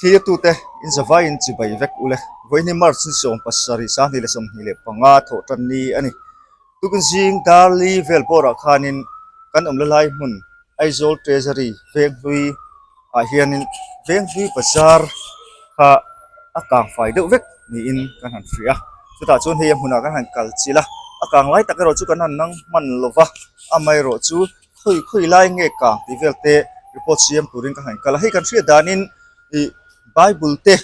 Thlirtute in zavaiin chibai vek ule. Vawiini March ni 7, 2025 thawh tan ni a ni. Tukin zing Darli vel bawrah khanin kan awm la lai hmun Aizawl Treasury Venghlui ah hianin Venghlui bazar kha a kang fai deuh vek niin kan han hria a. Chutah chuan hei a hmunah kan han kal chilh a, a kang lai tak erawh chu kan han nang hman lo va, amaherawh chu khawi khawi lai nge kang tih vel te report siam turin ka han kal a. Hei kan hriat danin ih Bible te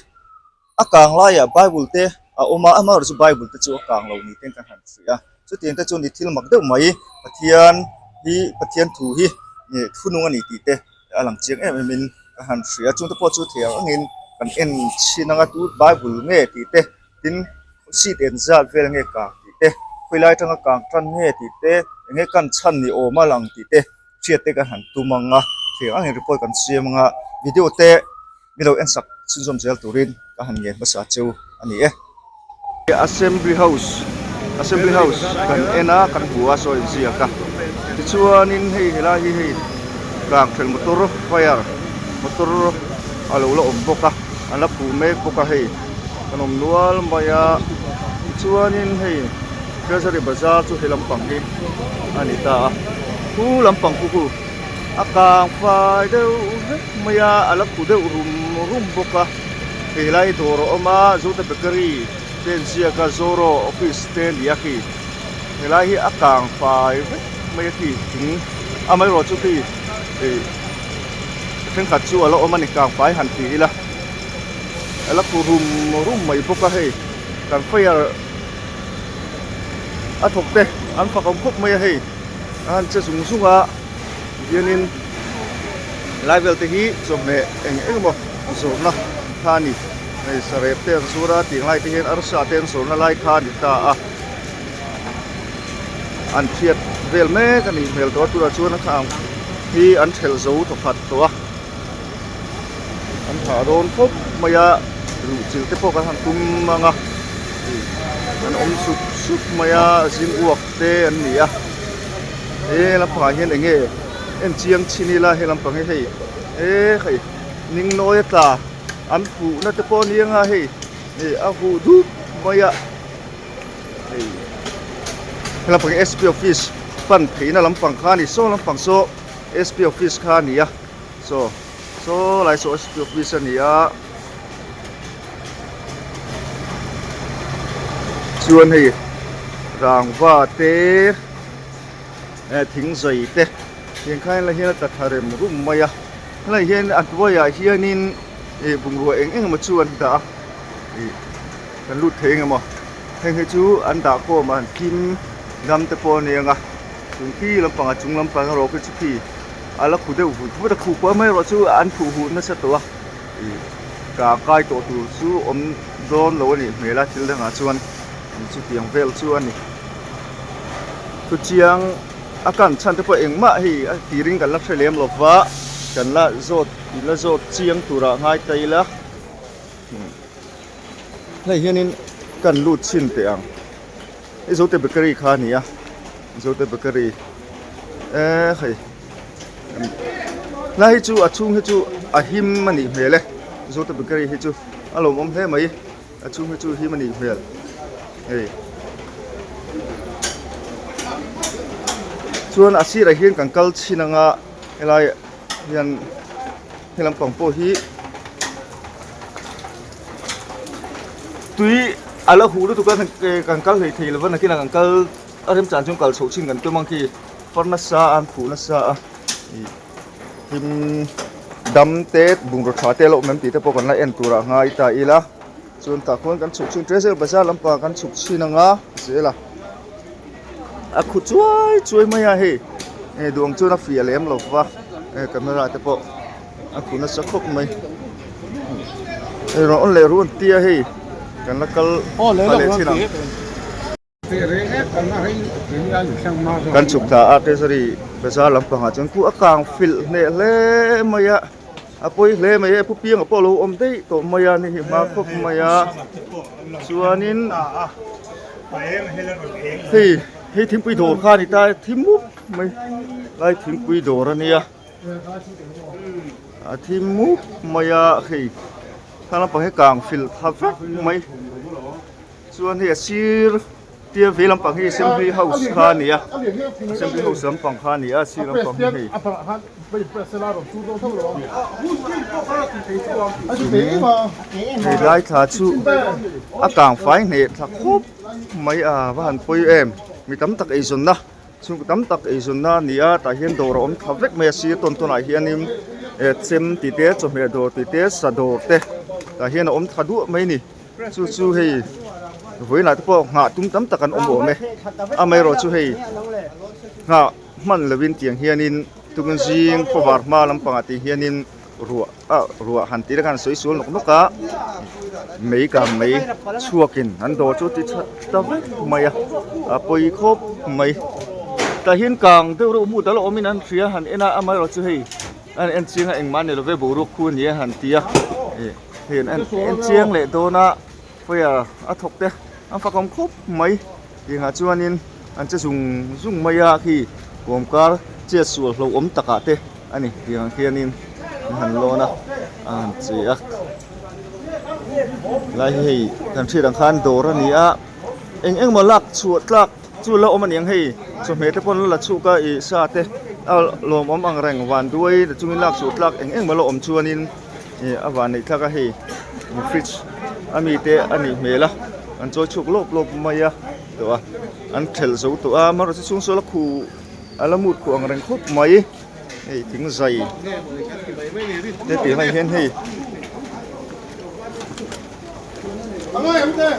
a kang laiah Bible te a awm a, amaherawh chu Bible te chu a kang lo ni ten kan han hria a. Chutiang te chuan i thil mak deuh mai Pathian hi Pathian thu hi ih thu nung a ni tih te a lang chiang em em in ka han hria a. Chungte pawh chu thei ang angin kan en chhin anga tu Bible nge tih te tin seat en zat vel nge kang tih te khawilai atanga kang tan nge tih te eng nge kan chhan ni awm a lang tih te hriat te kan han tum ang a thei ang angin report kan siam ang a video te mi lo en sak chhunzawm zel turin ka han ngen hmasa cheu a ni e. Assembly House Assembly House kan en a kan hmu a saw inziak a tichuanin hei helai hi hei kang ṭhelh motor fire motor a lo la awm bawk a an la phuh mek bawk a hei. Kan awm nual mai a tichuanin hei treasury bazar chu he lampang hi a ni ta a khu lampang khu khu a kang fai deuh vek mai a a la khu deuh rum rum bawk a hei helai dawr a awm a zote bakery te an ziak a zoro office te a ni a khi helai hi a kang fai vek mai a khi thing amaherawh chu khi ih thenkhat chu a la awm a ni kang fai han ti ila. A la khu rum rum mai bawk a hei kan fire a thawk te an fak awm khawp mai a hei a han che zung zung a tihianin helai vel te hi chawhmeh eng eng emaw zawrhna kha a ni hei sarep te an zuar a tih lai te hian arsa te an zawrhna lai kha a ni ta a an thiat vel mek a nih hmel tawh a tunah chuan a khang hi an thelh zo thawkhat tawh a. An thah dawn khawp mai a luh chilh te pawh kan han tum ang a ih an awm sup sup mai a zing uak te an ni a he lampangah hian eng nge en chiang chhin ila he lampang hi hei e hei ningnawi a tla an phuhna te pawh a ni ang a hei ih a huh dup mai a hei he lampang hi sp office pan pheina lampang kha a ni saw lampang saw sp office kha a ni a. Saw saw lai saw sp office a ni a chuan hei rangva te eh thing zai te tiang khan helai hian a tla thla rem rum mai a helai hian a hnuaiah hianin ih bungrua eng eng emaw chu an dah a ih kan lut thei eng emaw heng hi chu an dah khawm a an thim dam te pawh a ni ang a chung khi lampang a chung lampang erawh khi chu khi. A la khu deuh vut vut a, khuh kual mai erawh chu an khuh huh nasa tawh a, ih ka kai tawh tur chu awm dawn lo a nih hmel a thil dangah chuan chutiang vel chu a ni. Thuchiang a kan chhan te pawh engmah hei a tirin kan la hre lem lo va, kan la zawt la zawt chiang turah ngai ta ila hei hianin kan lut chhin teh ang. Hei Zote bakery kha a ni a Zote bakery eee hei helai hi chu a chhung hi chu a him a nih hmel e Zote bakery hi chu a lawmawm hle mai a chhung hi chu him a nih hmel hei chuan a sirah hian kan kal chhin anga helai hian he lampang pawh hi tui a la huh lutuk a kan kal hlei thei lova nakinah kan kal a remchang chuan kal chhoh chin kan tum ang khi far nasa a an khuh nasa a ih hlim dam te bungraw tha te a la awm em tih te pawh kan la en tur ah ngai ta ila chuan tah khuan kan chhuk chhin treasure bazar lampang ah kan chhuk chhin ang a zel a a khu chuai chuai mai a hei duh ang chuan a fiah lem lo va camera te pawh. A khuh nasa khawp mai rawn on leh ru an tia hei kan la kal thla leh thin ang kan chhuk thla a treasury bazar lampangah chuan khu a kang filh hneh hle mai a a pawi hle mai e pu pianga pawh a lo awm daih tawh mai a ni hi hma khawp mai a chuanin hei hei thingpui dawr kha a ni ta thim mup mai lai thingpui dawr a nia. A thim mup mai a hei. Thlang lampang hi kang fil tha vek mai chuan hei a sir tia vei lampang hi assembly house kha a ni a assembly house lampang kha a ni a sir lampang hi hei hei lai thla chu a kang fai hneh thla khawp mai a va han pawi em mi tam tak eizawnna. Chhungkaw tam tak eizawnna a ni a tah hian dawr a awm tha vek mai a sir tawn tawn ah hianin eh chem tih te chawhmeh dawr tih te sa dawr te tah hian a awm tha duah mai a ni chu chu hei vawiinah te pawh nghah tum tam tak an awm awm e amaherawh chu hei nghah hman lovin tiang hianin tukin zing khawvar hma lampangah tih hianin ruah ah ruah han tih te khan sawi sual nawk nawk a mei kang mei chhuakin an dawr chu ti that ta vek mai a a pawi khawp mai tah hian kang deuh reuh hmuh dal a awmin an hria han en a amaherawh chu hei a en chiang a engmah a ni love boruak khu a ni a han ti a ih hei an en chiang leh dawn a fire a thawk te an fakawm khawp mai tiangah chuanin an che zung zung mai a khi kawmkar chet sual hlauhawm takah te. A ni tiang hianin an han lawn a a han che a helai hi hei kan hriat ang khan dawr a ni a eng eng emaw lak chhuah tlak chu la awm a niang hei chawhmeh te pawh an la la chhuk a ih sa te a lawmawm ang reng van duai chungin lak chhuah tlak eng eng emaw la awm chuanin ih a van neih thlak a hei fridge a mi te a nih hmel a an chawi chhuak lawp lawp mai a tawh a an thelh zo tawh a amaherawhchu chhung saw la khuh a la mut khuh ang reng khawp mai. Hei thing zai te tih lai hian hei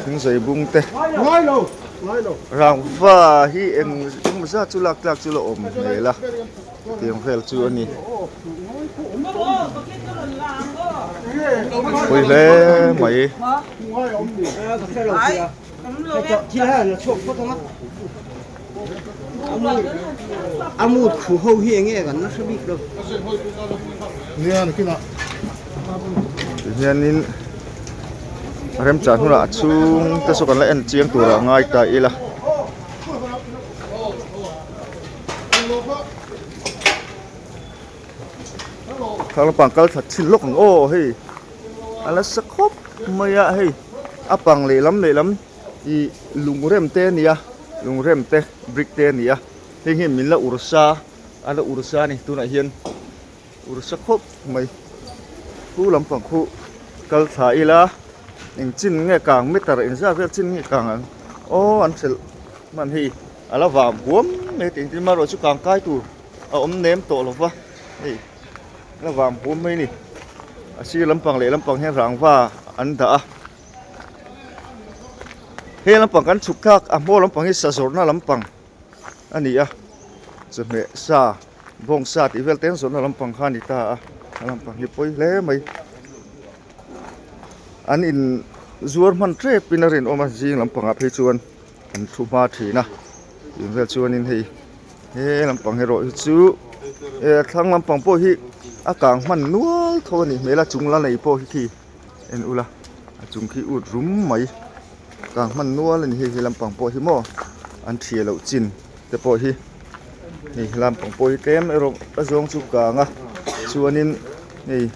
thing zai bung te rangva hi eng engemaw zat chu lak tlak chu la awm hmel a tiang vel chu a ni pawi hle mai. A mut khu ho hi enge kan la hre bik lo. Tihianin remchah hnunah a chhung te saw kan la en chiang turah ngai ta ila. Thlang lampang kal thla thin lawk ang aw hei a nasa khawp mai a hei a pang lehlam lehlam ih lungrem te a ni a lungrem te brick te a ni a heng hian min la ur sa a la ur sa a ni tunah hian ur sa khawp mai khu lampang khu kal thla ila eng chin nge kang meter engzat vel chin nge kang ang aw an hrelh hman hei a la vam huam mai a tih engtin marawh chu kang kai tur a awm nem tawh lo va hei la vam huam mai a ni a sir lampang leh lampang hian rangva an dah a he lampang kan chhuk thlak a hmaw lampang hi sa zawrhna lampang a ni a chawhmeh sa bawng sa tih vel te an zawrhna lampang kha a ni ta a a lampang hi pawi hle mai an in zuar hman tep in a rinawm a zing lampangah phei chuan an thu hma thin a tih vel chuanin hei he lampang erawh hi chu eh thlang lampang pawh hi a kang hman nual tho a nih hmel a chung la nei pawh hi khi en ula a chung khi ut rum mai kang hman nual a ni hei he lampang pawh hi maw an thiah loh chin te pawh hi hei he lampang pawh hi tlem erawh a zawng chu kang a chuanin hei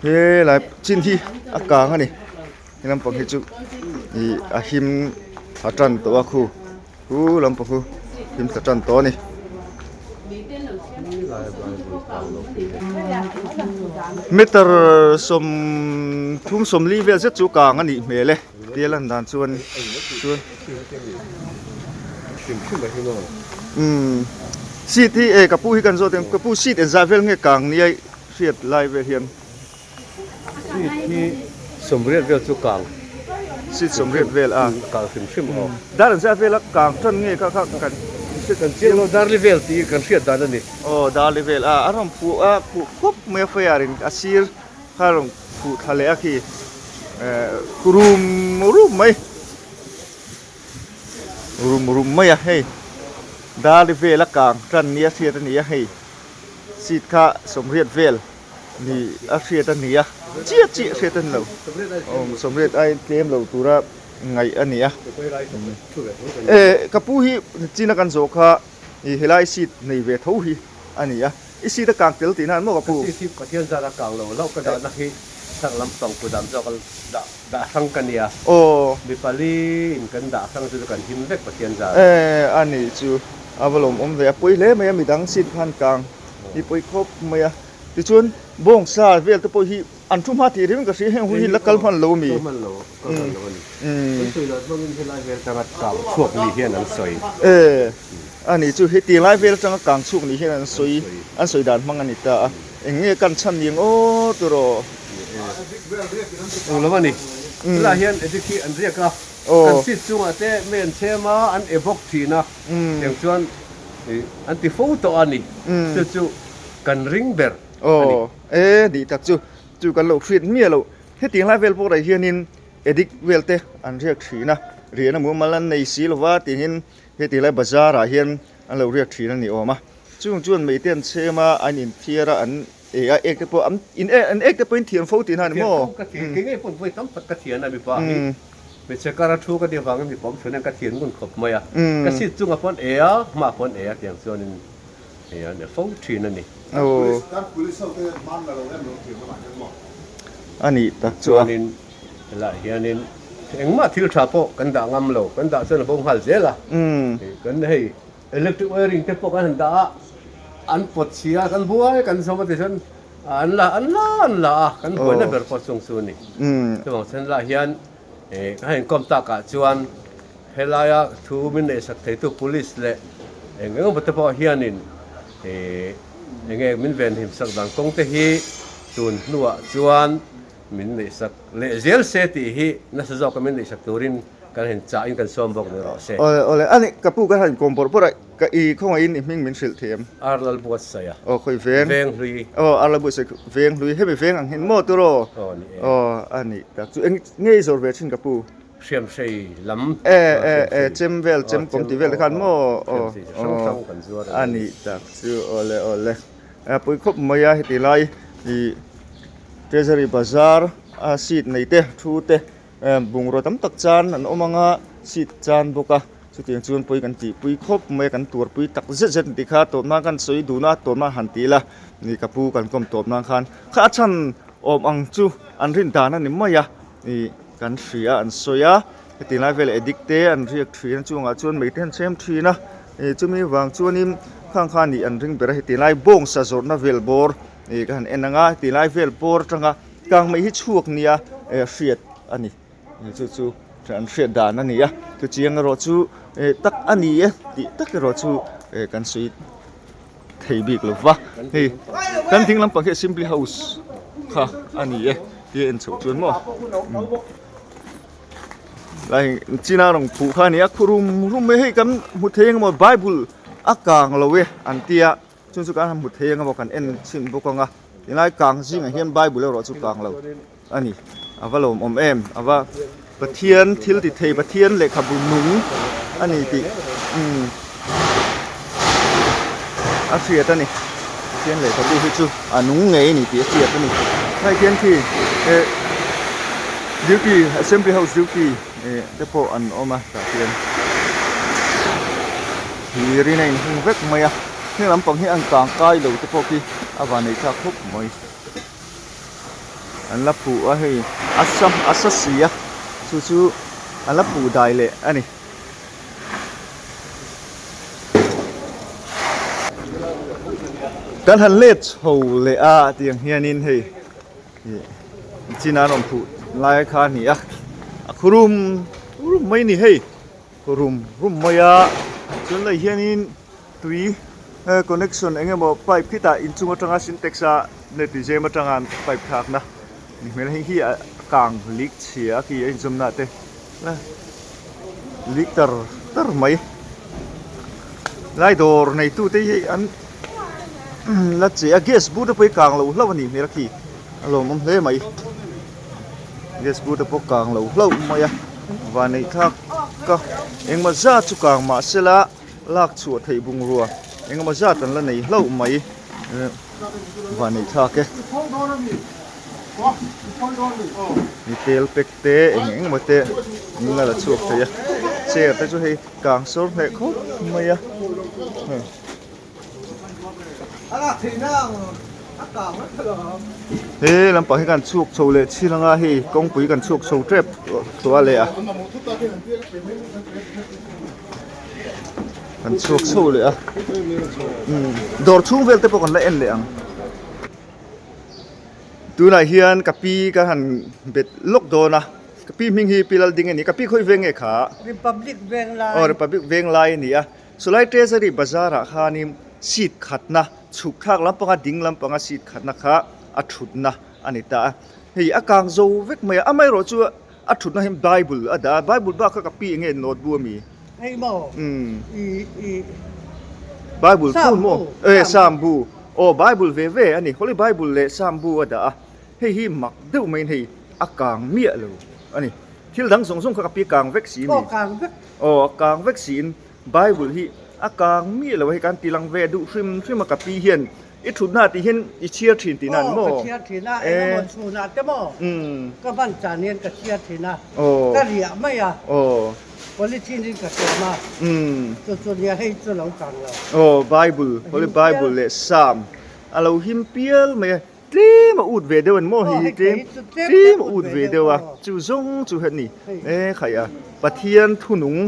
helai chin hi a kang a ni. He lampang hi chu ih a him thla tan tawh a khu khu lampang khu him thla tan tawh a ni. Meter 30 40 vel zet chu kang a nih hmel e tia lan dan chuan chuan umm seat hi eh ka pu hi kan zawt em ka pu seat engzah vel nge kang nia hriat lai vel hian. Seat hi 80 vel chu kang. Seat 80 vel a. Kang hrim hrim aw. Dar an zat vela kang tan nge kha kha kan hriat kan chiang lo darli vel tih kan hriat dan a ni. Aw darli vel a a rawn phuh a phuh khup mai a fire in a sir kha a rawn phuh thla leh a khi eh rum rum mai rum rum mai a hei darli vel a kang tan nia hriat a ni a hei seat kha 80 vel. Ni a hriat a ni a, chiah chiah hriat a ni lo. Awm 80 aiin tlem lo tura ngaih a ni a. E ka pu hi china kan zawh kha i helai seat nei ve tho hi a ni a. I seat a kang tel tihna an maw ka pu? Ka seat hi Pathian zat a kang lo hlauh ka dahna hi. chhak lampang kudam zawk a dah dah hrang ka nia. Aw. Mi pali in kan dah hrang chu chu kan him vek Pathian zar. E a nih chu a va lawmawm ve a pawi hle mai a midang seat khan kang hi pawi khawp mai a tichuan bawngsa vel te pawh hi An thu hma tih ringawt ka hria heng hun hi la kal hman lo mi. Kal hman lo, kal hman lo a ni. An sawi loh hmangin helai vel atanga kang chhuak ni hian an sawi. E, a ni chu heti lai vel atanga kang chhuak ni hian an sawi, an sawi dan hmang a ni ta a. Eng nge kan chhan ni ang aw turaw. Eng lo a ni. Helai hian Edik hi an riak a, kan seat chungah te mei an chhem a, an e bawk thin a, tiang chuan an ti fo tawh a ni. Chu chu kan ring ber a ni. E nih tak chu, chu kan lo hriat miah loh. Hetiang lai vel pawh rei hianin addict vel te an riak thin a, riahna mumal an nei si lova tiin heti lai bazar ah hian an lo riak thin a ni awm a. Chung chuan mei te an chhem a, an inthiar a, an e a, ek te pawh an in e an ek te pawhin thiam fo tihna a ni maw? Thiam fo ka thiam, kei ngei pawn vawi tam tak ka thian a mipa hi hmeichhe kara thu ka tih avangin mipa awm chhun hian ka thian ngun khawp mai a, ka seat chungah pawh an e a, hmaah pawh an e a tiang chuanin Hei an e fo thin a ni. A nih tak chu a. Chuanin helaiah hianin engmah thil tha pawh kan dah ngam lo, kan dah chuan a bo nghal zel a. Kan hei electric wiring te pawh kan han dah a, an pawt chhia a, kan buai kan zawm a tichuan an la an la an la a, kan buaina ber pawh chung chu a ni. Chuvang chuan helaiah hian ka han inkawm takah chuan Helaia thu min neihsak theitu Police leh eng eng emaw te pawh hianin eng nge min venhimsak dan kawng te hi tun hnuah chuan min neihsak leh zel se tih hi nasa zawka min neihsak turin kan han chahin kan sawm bawk ni rawh se. Awle awle a ni ka pu kan han kawm bawrh bawrh a ka i khawngaihin i hming min hrilh thei em? Ar Lalbuatsaih a. Aw khawi veng. Venghlui. Aw Ar Lalbuatsaih Venghlui hemi veng ang hin maw turaw? Aw ni e. Aw a ni tak chu eng nge i zawr ve thin ka pu? Hriamhrei lam E e e chem vel chem kawm tih vel te khan maw aw aw a nih tak chu awle awle a pui khawp mai a heti lai ih treasury bazar a seat nei te thu te bungraw tam tak chan an awm ang a seat chan bawk a chutiang chuan pawi kan tih pui khawp mai a kan tuar pui tak zet zet tih kha tawp nan khan sawi dun a tawp nan han ti ila ih ka pu kan kawm tawp nan khan kha a chhan awm ang chu an rin dan a ni mai a ih. Kan hria an sawi a, heti lai vel addict te an riak thin a chungah chuan mei te an chhem thin a, ih chumi vang chuanin khang khan ih an ring ber a heti lai bawngsa zawrhna vel bawr ih ka han en ang a heti lai vel bawr atanga kang mei hi chhuak nia eh hriat a ni chu chu an hriat dan a ni a chuchiang erawh chu eh tak a ni e tih tak erawh chu eh kan sawi thei bik lo va hei kan ding lampang hi assembly house kha a ni e tia en chhoh chuan maw lai china rawng phuh kha a ni a khu rum rum mai hei kan hmu thei eng emaw bible a kang lo e an tia chung chu kan han hmu thei eng emaw kan en chhin bawk ang a tilai kang zingah hian bible erawh chu kang lo a ni a va lawmawm em a va Pathian thil ti thei Pathian lehkhabu nung a ni tih umm a hriat a ni Pathian lehkhabu hi chu a nung ngei a ni tih a hriat a ni hei hian khi eh duty assembly house duty eh te pawh an awm a tah hian thir in a inhung vek mai a heng lampang hi an kang kai lo te pawh khi a van neih thlak khawp mai. An la puh a hei a sa a sa si a chu chu an la puh dai leh a ni. Kan han let chho leh a tiang hianin hei ih chin an rawn phuh lai kha a ni a a khu rum rum mai a ni hei khu rum rum mai a chuan lei hianin Tui connection eng emaw pipe khitah inchung atanga sintex a net tizem atanga pipe thlakna ni hmel a hei hi a kang leak chhia a khi a inzawmna te leak tar tar mai lai dawr neitu te hi an la che a gas bur te pawh hi kang lo hlauh a nih hmel a khi a lawmawm hle mai gas bur te pawh kang lo hlauh mai a vanneih thlak ka engmaw zat chu kang mahsela. Lak chhuah theih bungrua engemaw zat an la nei hlauh mai van neih thlak e. Mi tel pek te eng eng emaw te an la la chhuak thei a chair te chu hei kang sawr hneh khawp mai a. He lampang hi kan chhuk chho leh chin anga hei kawngpui kan chhuk chho tep tawh a leh a kan chhuak chho leh a umm dawr chhung vel te pawh kan la en leh ang tunah hian ka pi ka han bet lawk dawn a ka pi hming hi pi Lalding a ni ka pi khawi veng nge kha Republic Venglai aw Republic Venglai a ni a. Chulai Treasury Bazar ah khanin seat khatna chhuk thlak lampanga ding lampanga seat khatna kha a thutna a ni ta a, hei a kang zo vek mai a, amaherawh chu a thutna hian Bible a dah a, Bible bak kha ka pi enge note bu ami? Hei maw i i Bible phun maw? E Psalm bu aw Bible ve ve a ni, Holy Bible leh Psalm bu a dah a, hei hi mak deuh maiin hei a kang miah lo a ni, thil dang zawng zawng kha ka pi kang vek si a ni. Aw kang vek. Aw a kang vek siin Bible hi a kang miah lo a hei kan ti lang ve duh hrim hrim a ka pi hian i thutna tih hian i chhiar thin tih nan maw? Aw ka chhiar thin a eng emaw chhunah te maw ka ban chan hian ka chhiar thin a ka riah mai a polythene in ka tuam a chu chu nia hei chu lo kang lo. Aw Bible Holy Bible leh Psalm a lo him pial mai a. Tlem a ut ve deuh an maw hei hi tlem tlem a ut ve deuh a chu zawng chu het ni e khaih a Pathian thunung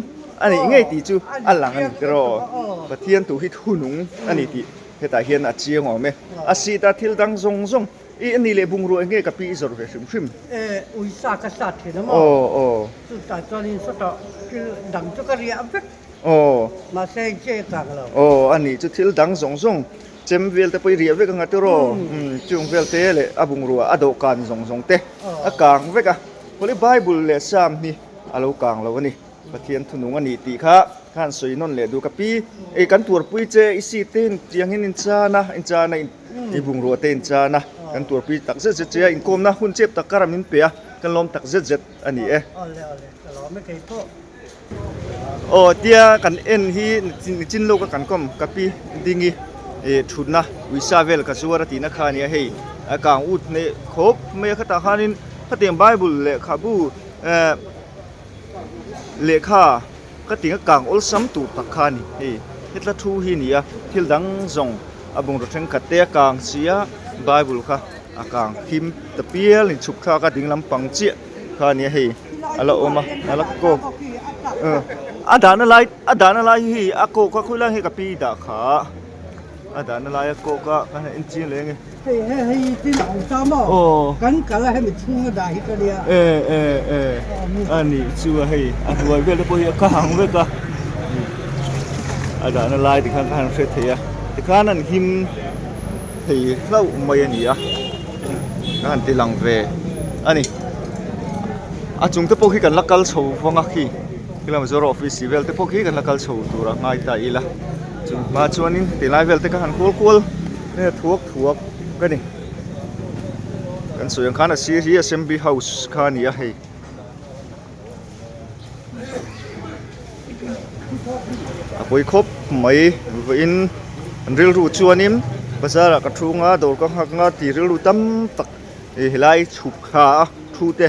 a nih ngei tih chu a lang a ni tiraw Pathian thu hi thunung a ni tih hetah hian a chiang awm e a seat a thil dang zawng zawng i a ni leh bungrua eng nge ka pi i zawrh ve hrim hrim e uisa ka sat thin a maw aw aw chutah chuanin sawtah thil dang chu ka riah vek aw mahse che kang lo aw a nih chu thil dang zawng zawng Chem vel te pawh i riah vek anga tiraw umm chung vel te leh a bungrua a dawhkan zawng zawng te a kang vek a Holy Bible leh Psalm hi a lo kang lo a ni Pathian thunung a ni tih kha kha han sawi nawn leh duh ka pi ei kan tuarpui che i seat te in tiang hian in chan a in chan a i bungrua te in chan a kan tuarpui tak zet zet che a inkawmna hun chep tak kar a min pe a kan lawm tak zet zet a ni e. Aw tia kan en hi nichin lawk a kan kawm ka pi ding i ih thutna uisa vel ka zuar a tihna kha a nia hei a kang ut hneh khawp mai a khatah khanin khatiang bible lehkhabu eh lehkha ka tih a kang awlsam tur tak kha a ni hei hetla thu hi a ni a thil dang zawng a bungraw thenkhat te a kang si a bible kha a kang him ta pial in chhuk thlak a ding lampang chiah. Kha nia hei a la awm a a la kawk a dahna lai a dahna lai hi hei a kawk a khawilai nge ka pi dah kha a dahna lai a kawk a ka han en chiang leh ange hei hei hei tin a awm ta maw aw kan kal a hemi chhunga dah hi ka nia e e e a nih chu a hei a hnuai vel te pawh hi a kang vek a a dahna lai tikhan ka han hre thei a tikhan an him thei hlauh mai a ni a ka han ti lang ve a ni a chung te pawh khi kan la kal chho vang a khi khilai Mizoram office tih vel te pawh khi kan la kal chho tur a ngai ta ila chung hma chuanin tilai vel te kha han kual kual nge thuak thuak ka ni kan sawi ang khan a sir hi assembly house kha a ni a hei. A pawi khawp mai vawiin an rilru chuanin bazar ah ka thu nga dawr ka nghak nga tih rilru tam tak ih helai chhuk thla a thu te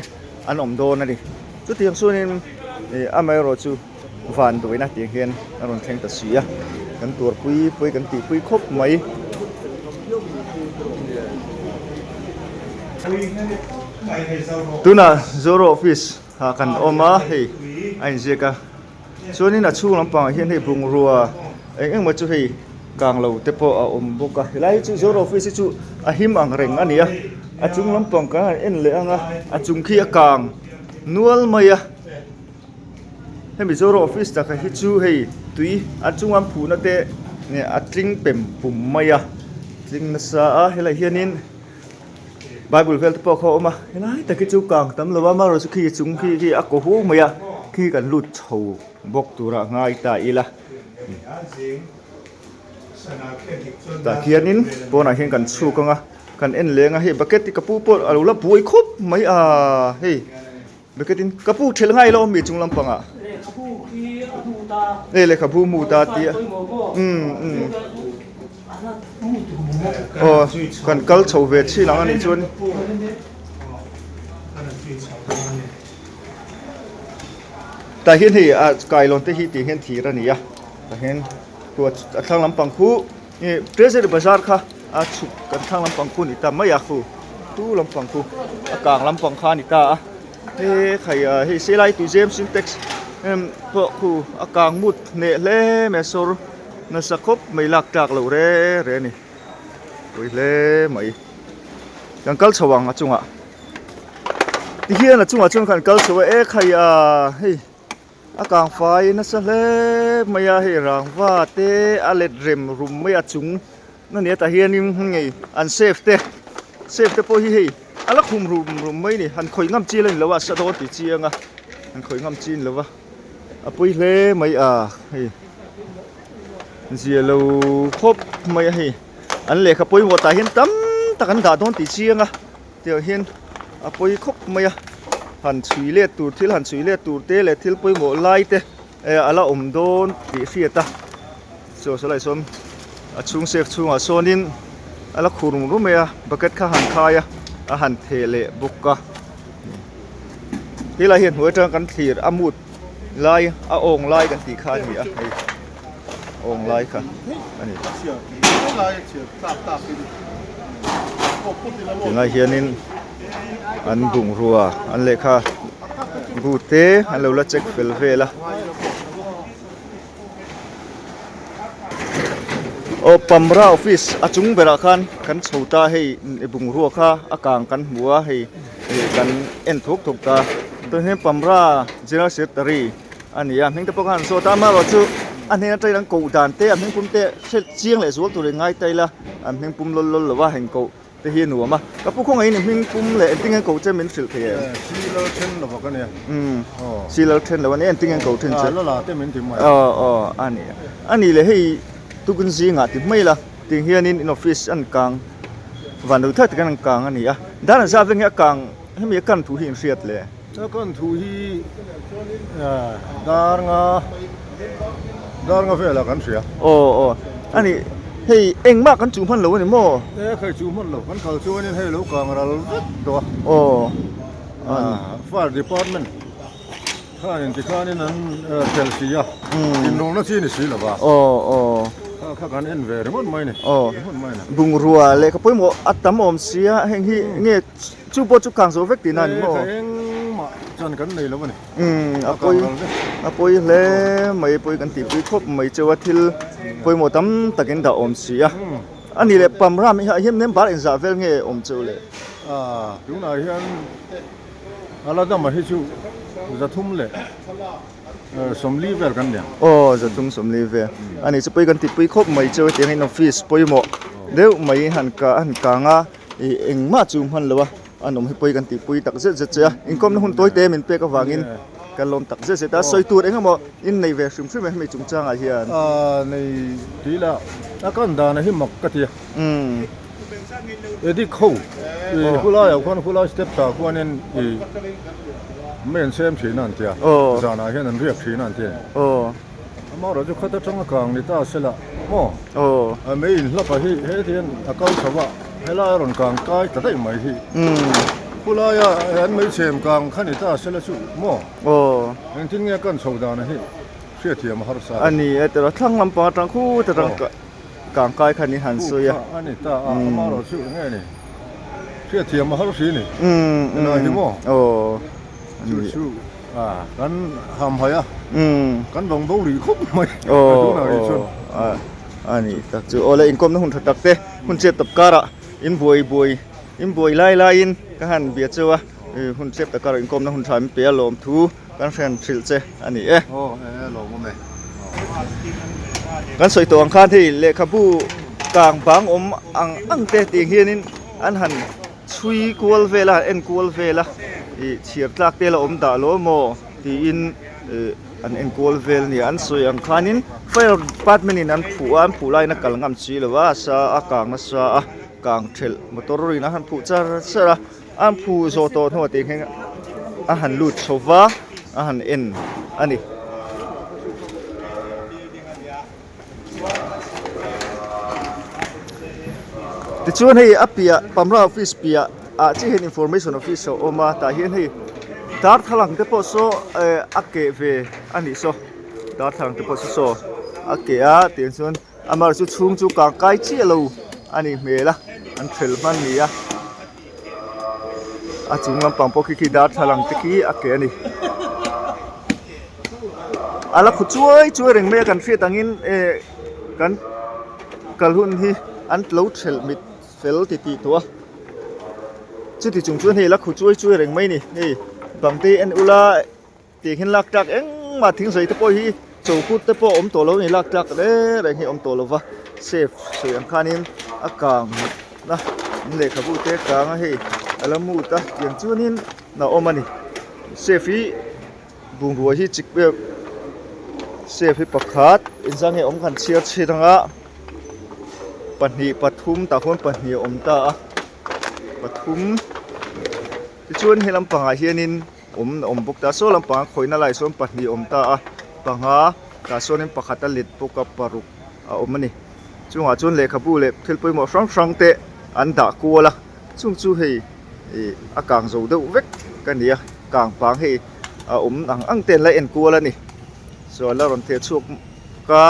an awm dawn a ni chutiang chuanin ih amaherawh chu van dawina tih hian a rawn thleng ta si a kan tuarpui pawh hi kan tihpui khawp mai. Tunah Zoro office ah kan awm a hei a inziak a chuanin a chhung lampangah hian hei bungrua eng eng maw chu hei kang lo te pawh a awm bawk a helai hi chu Zoro office hi chu a him ang reng a ni a a chung lampang kan han en leh ang a a chung khi a kang nual mai a hemi Zoro office taka hi chu hei tui a chunga an phuhna te a tling pem pum mai a tling nasa a helai hianin. Bible vel te pawh kha a awm a helai tak hi chu kang tam lo a amaherawh chu khi chung khi khi a kaw hu mai a khi kan lut chho bawk turah ngai ta ila tah khianin pawnah hian kan chhuk ang a kan en leng a hei bucket hi ka pu pawh a lo la buai khawp mai a hei bucket in ka pu thelh ngai lo ami chung lampangah hei lehkhabu hmu ta tih a umm umm. Aw kan kal chho ve chin ang a nih chuan tah hian hei ah kailawn te hi tih hian thir a ni a tah hian a thlang lampang khu ih treasury bazar kha. A chhuk kan thlang lampang khu a ni ta mai a khu tu lampang khu a kang lampang kha a ni ta a he khai ah hei selai tuizem sintex em pawh khu a kang mut hneh hle mai a sawr nasa khawp mai lak tlak loh re re a ni pawi hle mai kan kal chho ang a chungah tihian a chungah chuan kan kal chho a e khai ah hei. A kang fai nasa hle mai a hei rangva te a let rem rum mai a chung na nia tah hianin ngei an safe te safe te pawh hi hei a la khum rum rum mai a ni han khawih ngam chi la ni lo a sa dawn tih chiang a han khawih ngam chi a ni lo va a pawi hle mai a hei zia lo khawp mai a hei an lehkha pawimawh tah hian tam tak an dah dawn tih chiang a. Tiang hian a pawi khawp mai a, han chhui let tur thil han chhui let tur te leh thil pawimawh lai te eh a la awm dawn tih hriat a, chaw saw lai sawn a chhung safe chhungah sawnin a la khur rum rum mai a, bucket kha han khai a, a han theh leh bawk a, helai hian hnuai atanga kan thlir a mut lai a awng lai kan tih kha a ni a hei awng lai kha a ni. Tunah hianin an bungrua an lehkha bu te an lo la check fel vel a. Aw Pamra office a chung berah khan kan chho ta hei bungrua kha a kang kan hmu a hei kan en thuk thuk ta tunah hian Pamra General Secretary a ni a hming te pawh khan an zawt a amaherawhchu a hnen atangin an koh dan te an hming pum te hre chiang leh zual turin ngai ta ila an hming pum lawl lawl lo a heng koh te hi a nuam a ka pu khawngaih in hming pum leh engtin nge an koh che min hrilh thei em? Si lal then lo vak a nia aw si lal then lo a nia engtin nge an koh thin che? La la te min ti mai aw aw a ni a ni leh hei tukin zingah ti hmai la ting hianin in office an kang van lo thak takin an kang a ni a dan an zah veng hi a kang hemi a kan thu hi in hriat le. A kan thu hi dar nga dar nga velah kan hria. Aw aw a ni hei engmah kan chuh hman lo a ni maw? E khai chuh hman lo kan kal chuanin hei lo kang ral vek tawh a. Aw Fire department khanin tikhanin an tel si a inrawlna chi ni si lo va. Aw aw Kha kha kan en ve ringawt mai ni. Aw bungrua lehkha pawimawh a tam awm sia heng hi nge Chu pawh chu kang zo vek tihna a ni maw? He engmah chan kan nei lo a ni. Umm a pawi a pawi hle mai pawi kan tihpui khawp mai cheu a thil pawimawh tam takin dah awm si a. A nih leh pam ram hi ah hian member inzah vel nge awm cheu le? Ah tunah hian a la dama hi chu 300 leh 40 vel kan ni ang. Aw 340 vel a ni chu pawi kan tihpui khawp mai cheu a tiangin office pawimawh deuh mai han han kang a. Ih engmah chu hman lo a, a nawm hi pawi kan tihpui tak zet zet che a, inkawmna hun tawi te min pek avangin kan lawm tak zet zet a, sawi tur eng emaw in nei ve hrim hrim e hemi chungchangah hian. Aaa nei tih lah a kan dana hi mak ka ti a, Edik ho ih khulaiah khuan khulai step tah khuanin ih mei an sem thin a an tia, zanah hian an riak thin a an ti a ni. Amaherawhchu khat atanga kang ni ta se lah maw? A mei inhlap a hi heti hian a kal chho a, helai a rawn kang kai ta daih mai hi. Khulaia an mei chhem kang kha ni ta se la chu maw? Engtin nge kan chho dan a hi hriatthiam a harsa a ni e tiraw thlang lampang atang khut atang kang kai kha ni han sawi a. Khu kha a ni ta a, amaherawhchu enge ni hriatthiam a har hri ni. Helai hi maw? Chu chu. Kan hamhaih a, kan vang bo rih khawp mai a tunah rih chuan. A ni tak chu aw le inkawmna hun tha tak te hun chep tawp karah in buai buai in buai lai laiin ka han bia cheu a hun chep tak karah inkawmna hun tha min pe a lawm thu kan hrian hrilh che a ni e. Aw e lawm awm e. Kan sawi tawh ang khan hei lehkhabu kang bang awm ang ang te tih hianin an han Chhui kual vel a, en kual vel a, ih chhiar tlak te la awm dah lo maw tiin ih an en kual vel a ni. An sawi ang khanin fire department in an phuh a, an phuh laiin a kal ngam si lo a, a sa a kang nasa a, kang thelh motor in a han phuh char char a, an phuh zawh tawh hnuah tih nghe a han lut chho va, a han en a ni. Tichuan hei a piah Pamra office piah ah chiah hian information office a awm a tah hian hei darthlalang te pawh saw eh a keh ve a nih saw darthlalang te pawh chu saw a keh a tiang chuan amaherawhchu chhung chu kang kai chiah lo. a nih hmel a an thelh hman ni a a chung lampang pawh khi khi darthlalang te khi a keh a ni a la khaw chuai chuai reng mai a kan hriat angin eh kan kal hun hi an lo thelh mit fel ti tih tawh a chuti chung chuan hei la khaw chuai chuai reng mai a ni hei bang te hi en ula. Tih hian lak tlak engmah thingzai te pawh hi chokut te pawh awm tawh lo a ni lak tlak reng reng hi a awm tawh lo va safe sawi ang khanin a kang na lehkhabu te a kang a hei a la mut a tiang chuanin a awm a ni safe hi bungrua hi chik vel safe hi pakhat inzang nge awm khan chhiar chhin anga pahnih pathum tah khuan pahnih a awm ta a pathum tichuan he lampangah hianin. Awm a awm bawk ta saw lampang a khawihna laiah sawn pahnih a awm ta a panga tah sawnin pakhat a let bawk a paruk a awm a ni chungah chuan lehkhabu leh thil pawimawh hrang hrang te an dah kual a chung chu hei ih a kang zo deuh vek ka ni a kang pang hei a awm ang ang te an la en kual a ni chuan la rawn theh chhuak ka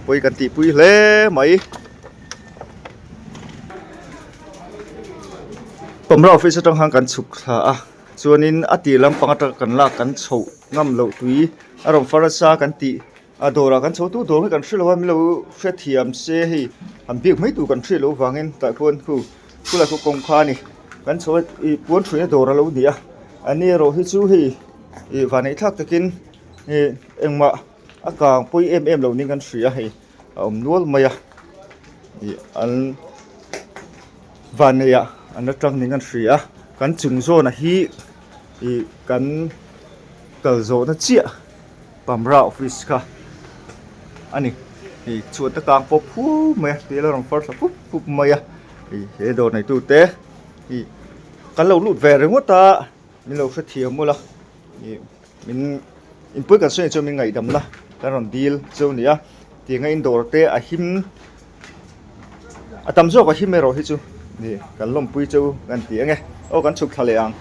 pawi kan tihpui hle mai. Pamra office atang khan kan chhuk thla a chuanin a tir lampang atanga kan lak kan chhoh ngam loh tui a rawn far nasa kan tih a dawrah kan chho tu dawr hi kan hre lo a min lo hrethiam se hei han biak mai tur kan hriat loh avangin tah khuan khu khulai khu kawngka a ni kan chho a ih puan thuina dawr a lo ni a a ni erawh hi chu hei ih vanneih thlak takin ih engmah a kang pawi em em lo niin kan hria hei. a awm nual mai a ih an vanneih ah an la tang niin an hria a kan chung zawn ah hi ih kan kal zawh na chiah pamra office kha a ni ih chhuat a kang pawp phup mai a tui a la rawn far thla pup pup mai a ih he dawr nei tu te ih kan lo lut ve ringawt a min lo hrethiam mawlh a ih. Min inpui kan sawi chuan min ngaihdamna kan rawn dil chu a ni a tianga in dawr te a him a tam zawk a him erawh hi chu ni kan lawmpui chu kan ti ang e aw kan chhuk thla leh ang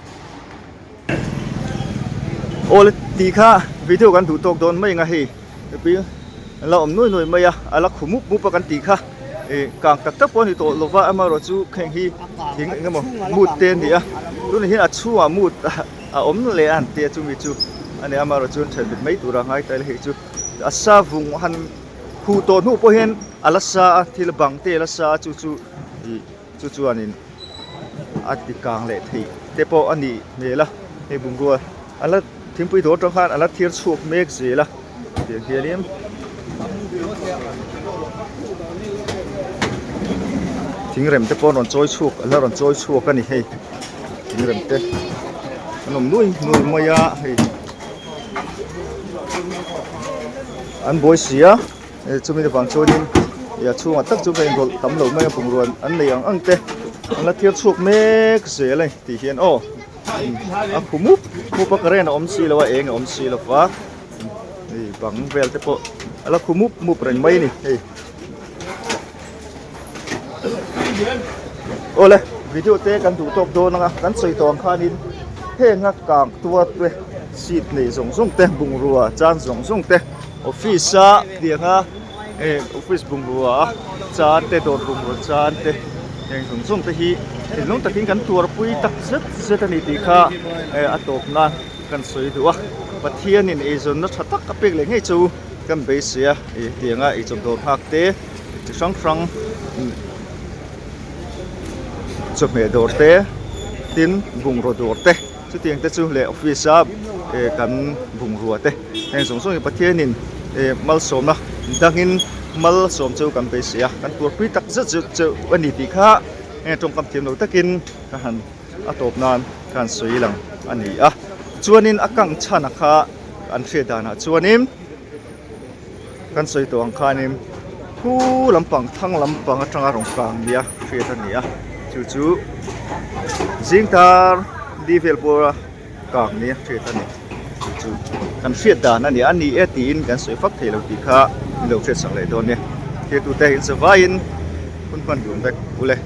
aw le tih kha video kan duh tawk dawn mai ang a hei mipui an la awm nuai nuai mai a a la khu mup mup a kan tih kha ih kang tak tak pawh a ni tawh lova amaherawhchu chu heng hi thing eng emaw mut te a ni a tunah hian a chhungah mut a awm leh a han tia chumi chu a ni amaherawh chuan then mit mai tura ngai ta ila hei chu a sa vung han huh tawh hnu pawh hian a la sa a thil bang te a la sa a chu chu ih chu chuanin a ti kang leh theih te pawh a nih hmel a hei bungrua a la thingpui dawr atang khan a la thir chhuak mek zel a tiang hianin thingrem te pawh an rawn chawi chhuak an la rawn chawi chhuak a ni hei thingrem te an awm nui nui mai a hei an buai si a chumi avang chuanin ih a chhungah tak chu ka inrawlh tam lo mai a bungrua an nei ang ang te an la thir chhuak mek zel a ni tih hian aw a khu mup mup a current a awm si lo a eng a awm si lo va. Hei bang vel te pawh a la khu mup mup reng mai a ni hei. Awle video te kan duh tawk dawn anga kan sawi tawh ang khanin heng a kang tuar te seat nei zawng zawng te bungrua chan zawng zawng te office a tiang a eh office bungrua a chan te dawr bungrua chan te heng zawng zawng te hi thinlung takin kan tuarpui tak zet zet a ni tih kha eh a tawp nan. Kan sawi duh a, Pathianin eizawnna tha tak a pek leh ngei chu kan beisei a, ih tianga eichawp dawr nghak te chi hrang hrang chawhmeh dawr te tin bungraw dawr te chutiang te chu leh office a eh kan bungrua te heng zawng zawng hi Pathianin eh malsawmna dangin malsawm chu kan beisei a, kan tuarpui tak zet zet chu a ni tih kha heng tawngkam thiam lo takin ka han. A tawp nan khan sawi lang a ni a, chuanin a kang chhan a kha an hriat danah chuanin kan sawi tawh ang khanin khu lampang thang lampang atanga rawn kang nia hriat a ni a, chu chu zing tar li vel pawha kang nia hriat a ni, chu chu kan hriat dan a ni a ni e tiin kan sawi fak thei lo tih kha min lo hriat sak leh dawn nia, thirtute in zavaiin hun hman dun vek ule.